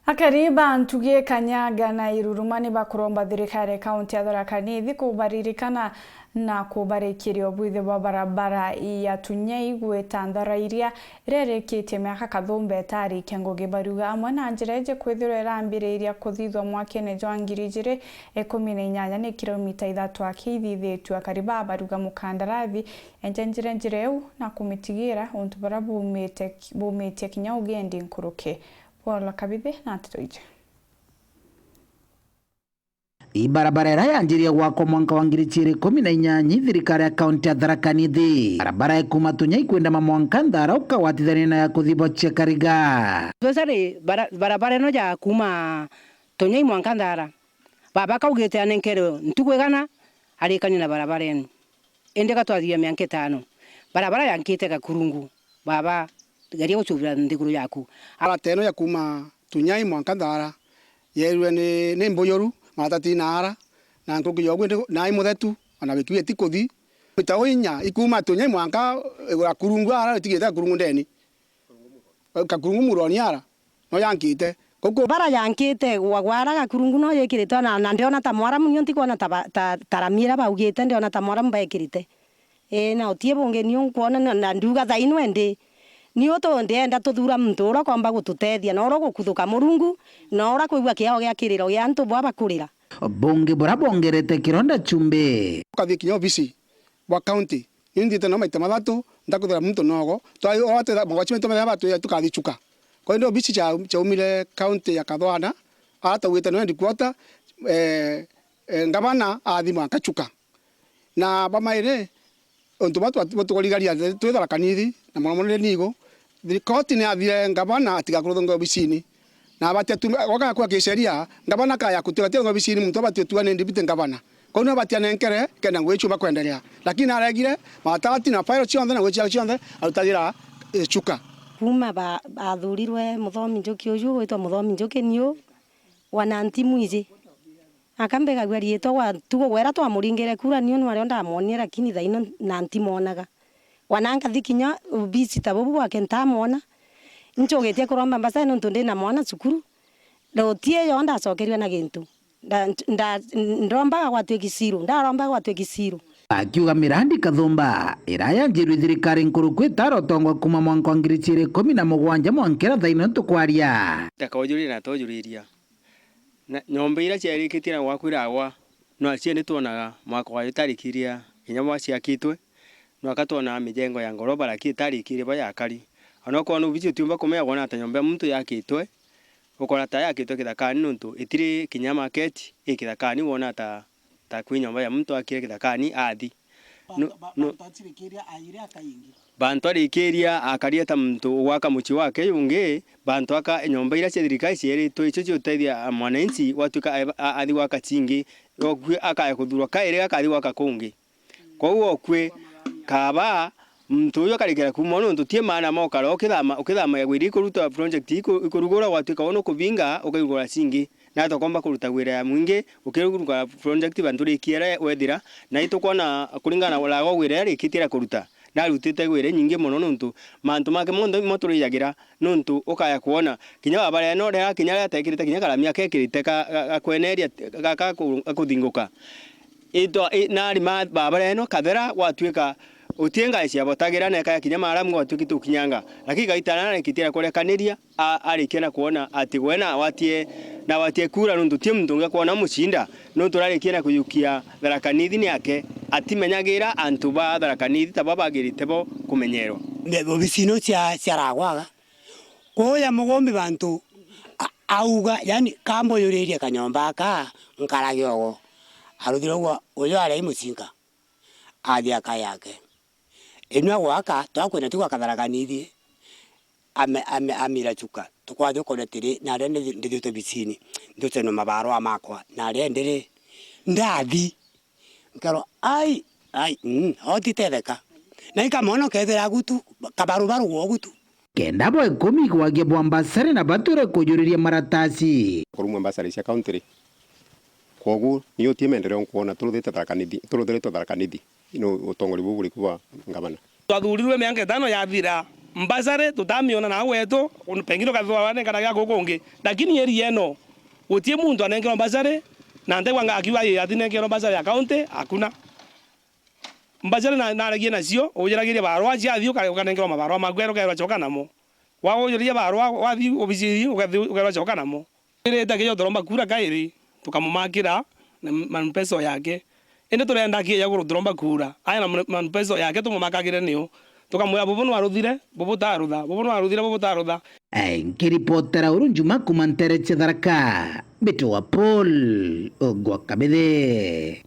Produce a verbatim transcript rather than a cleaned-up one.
Akari ba Ntugi, Kanyaga na Iruruma ni bakuromba thirikari ya kaunti ya Tharaka Nithi kubaririkana na kubarikiria ubwithio bwa barabara ya Tunyai gwita Nthara iria irerikitie miaka kathumba itarikia ngugi. Bariuga amwe na njira iji kwithirwa irambiriria kuthithwa mwakene jwa ngiri ijiri ikumi na inyanya ni kilomita ithatu aki ithithitue. Akari ba bariuga mukandarathi enja njira njira iu na kumitigira untu buria bumite, bumitie kinya ugendi nkuruki. Paul Kabithi na nteto iji. Ibarabara iria yanjirie gwakwa mwanka wa ngiri ciiri ikumi na inyanya, thirikari ya kaunti ya Tharaka Nithi. Barabara ya kuuma Tunyai kwenda Mamwanka Nthara ukagwatithania na ya kuthi Bochia Kariga. Especially bara-, barabara ino ya kuuma Tunyai mwanka Nthara. Baba kaugite anenkerwe ntuku igana arikanie na barabara ino. Indi gatwathithia mianka itano. Barabara yankite Gakurungu. Baba, geria gucubira nthiguru yaku. Barabara ino ya kuuma Tunyai mwanka Nthara, yerirwe ni, ni mbuyuru, maratati na ara, na nkuruki ya uguo ndi, nai muthetu, ona wiki iti kuthi. Mita inya, ikuuma Tunyai mwanka, igura Kurungu ara, itigite Kurungu ndeni. Kakurungu muroni ara, no yankite. Kuku. Bara yankite gwa gwara Gakurungu no yikiritwe na, na ndiona ta mwaramu, nio ntikwona ta ba-, ta, ta rami ira baugite, ndiona ta mwaramu baikirite. Ii, na utie bungi niu nkwona na, na ndiuga thaino endi. Niu tu-, ndienda tuthura muntu uria ukomba gututethia, na uria ugukuthuka Murungu, na uria kwigua kiao gia kiriro gia antu bwa bakurira. Bungi buria bwongerete kironda chumbi. Ukathi kinya obisi bwa county. Ni nthiite nao maita mathatu, ndakuthira muntu nogo. Twa-, o atwira, magwachi maitu methira batwire tukathi Chuka. Kwa hiyo obisi cha, chaumire county ya Kathwana, ara taugite no headquarter, eh, eh, ngavana athi mwanka Chuka. Na bamairi, untu bwa twa-, bwa tukurigaria twi Tharaka Nithi, na mono mono ni nigo, thirikoti ni athire ngavana atiga kuruthunga obisini. Na abatia tu, gwaka kwa kisheria, ngavana kaya kutuga tia obisini, muntu abatia tuga ni deputy ngavana. Kwou nio abatia nenkere, kenda ngugi icio bakwenderea. Lakini naregire, matarati na file cionthe na ngugi ciao cionthe, arutagira, eh, Chuka. Kuuma ba-, bathurirwe Muthomi Njuki uju ugwitwa Muthomi Njuki niu, wa Nanti Mwiji. Akambigagua riitwa gwa tugo gwera twamuringire kura, niu nwario ndamwonire, lakini thaino na ntimonaga. Wana nkathi kinya obisi ta bubu bwake ntamwona. Inchugitie kuromba mbaca nontu ndi na mwana cukuru. Ruti iyo ndacokerua na gintu. Nda-, nda-, ndombaga gwatwiki zero, ndarombaga gwatwiki zero. Akiuga mirandi kathumba ira yanjirwe thirikari nkuruku itarotongwa kuuma mwanka wa ngiri ciiri ikumi na mugwanja mwanka ira thaino ntukwaria. Ndakaujuriria na tojuriria. Na nyomba iria ciarikitie na gwakwa iragwa, no acio ni twonaga mwako wayo itarikiria kinya bwa ciakitwe, no aka twonaga mijengo ya ngoroba lakini itarikirie bwa yakari. Ona ukoona obici utiumba kumenya kwona ata nyomba ya muntu yakitwe, ukona ta yakitwe kithakani nontu itiri kinya market, i kithakani wona ta, ta kwi nyomba ya muntu akire kithakani athi. No, no. Bantu atirikiria aire aka ingi. Bantu arikiria akaria ta muntu ugwaka mucii wake jungi, bantu aka nyomba iria cia thirikari cieritwe icio ciutethia mwananchi, gwatuika a-, a-, athi gwaka cingi, okue akaya kuthurwa kairi akathi gwaka kungi. Kwou okue kaba muntu uyu akarikira kuuma nontu tie maana mokara ukithama, ukithamagia gwiri ikuruta project iku-, ikurugura gwatuika wona ukubinga ukaigura cingi. Na tukomba kuruta wira ya mwingi, ukiruka project bantu rikiere wethira, na itukwona kuringana na wira urikitie kuruta. Narutite wira nyingi mono nontu mantu make monthe mo turijagira, nontu ukaya kwona kinya babara eno riria kinya riria atekirite kinya karami akekirite ka, ga, ga kweneria, ga, ga ku-, ga kuthinguka. Itwa, i, nari ma, babara eno kathera gwatuika utie ngai cia botagira na ikaya kinya maramu gwatuiki tukinyanga. Lakini gaitana na ikitira kurekaniria, a-, arikia na kwona ati gwe na watie, na watie kura nontu tie muntu ungi akwona mucinda, nontu urarikia na kujukia Tharaka Nithi ni ake, atimenyagira antu ba Tharaka Nithi ta baba bagirite bo kumenyerwa. Obisi ino cia, cia ragwaga, kuuya mugombi bantu a-, auga, yani, kambuyuririe kanyomba aka nkarage ogo. Aruthire uguo, uyu aria i mucinga, athi aka yake. Inua gwaka, twakwenda tu gwaka Tharaka Nithi, ame-, ame-, amira Chuka. Tukwathi ukona tiri, naria ndi-, ndithiite obisini, nducenwa mabarua makwa, naria ndiri, ndathi. Nkerwa, ai, ai, mm, otitetheka. Na inkamwona ukethira agutu, kabarubaru gwogutu. Kenda bwa ikumi gwagia bwa mbasari na batwire kujuriria maratasi. Kurumwa mbasari cia county ri, kwogu ni utie maendeleo nkwona turuthite Tharaka Nithi, turuthiritwe Tharaka Nithi ni utongori bubu buriku bwa ngavana. Twathurirwe miaka itano yathira, Mbacare tutamiona na wetu, un-, pengine ukathwa wanenganaga guku kungi. Lakini area eno, guti muntu anengerwa mbacare, na ntegwa nga-, akiuga, "Ii, atinengerwa mbacare ya county," hakuna. Mbacare na, naragia nacio, ujiragiria barua, ciathi uka-, ukanengerwa mabarua maku, ukerwa coka namo. Wa-, ujiragia barua, wathi obisi ii, ukathi-, ukerwa coka namo. Iri itakia turomba kura kairi, tukamumakira na manifesto yake. Indi turenda akie ya iguru turomba kura. Aya na mani-, manifesto yake tumumakagire niyo. Tukamwira, "Bubu nwaruthire, bubu tarutha, bubu nwaruthire, bubu tarutha." Eh, nkiripotera uru Njuma kuma ntere cia Tharaka, mbitwa Paul Ogwa Kabithe.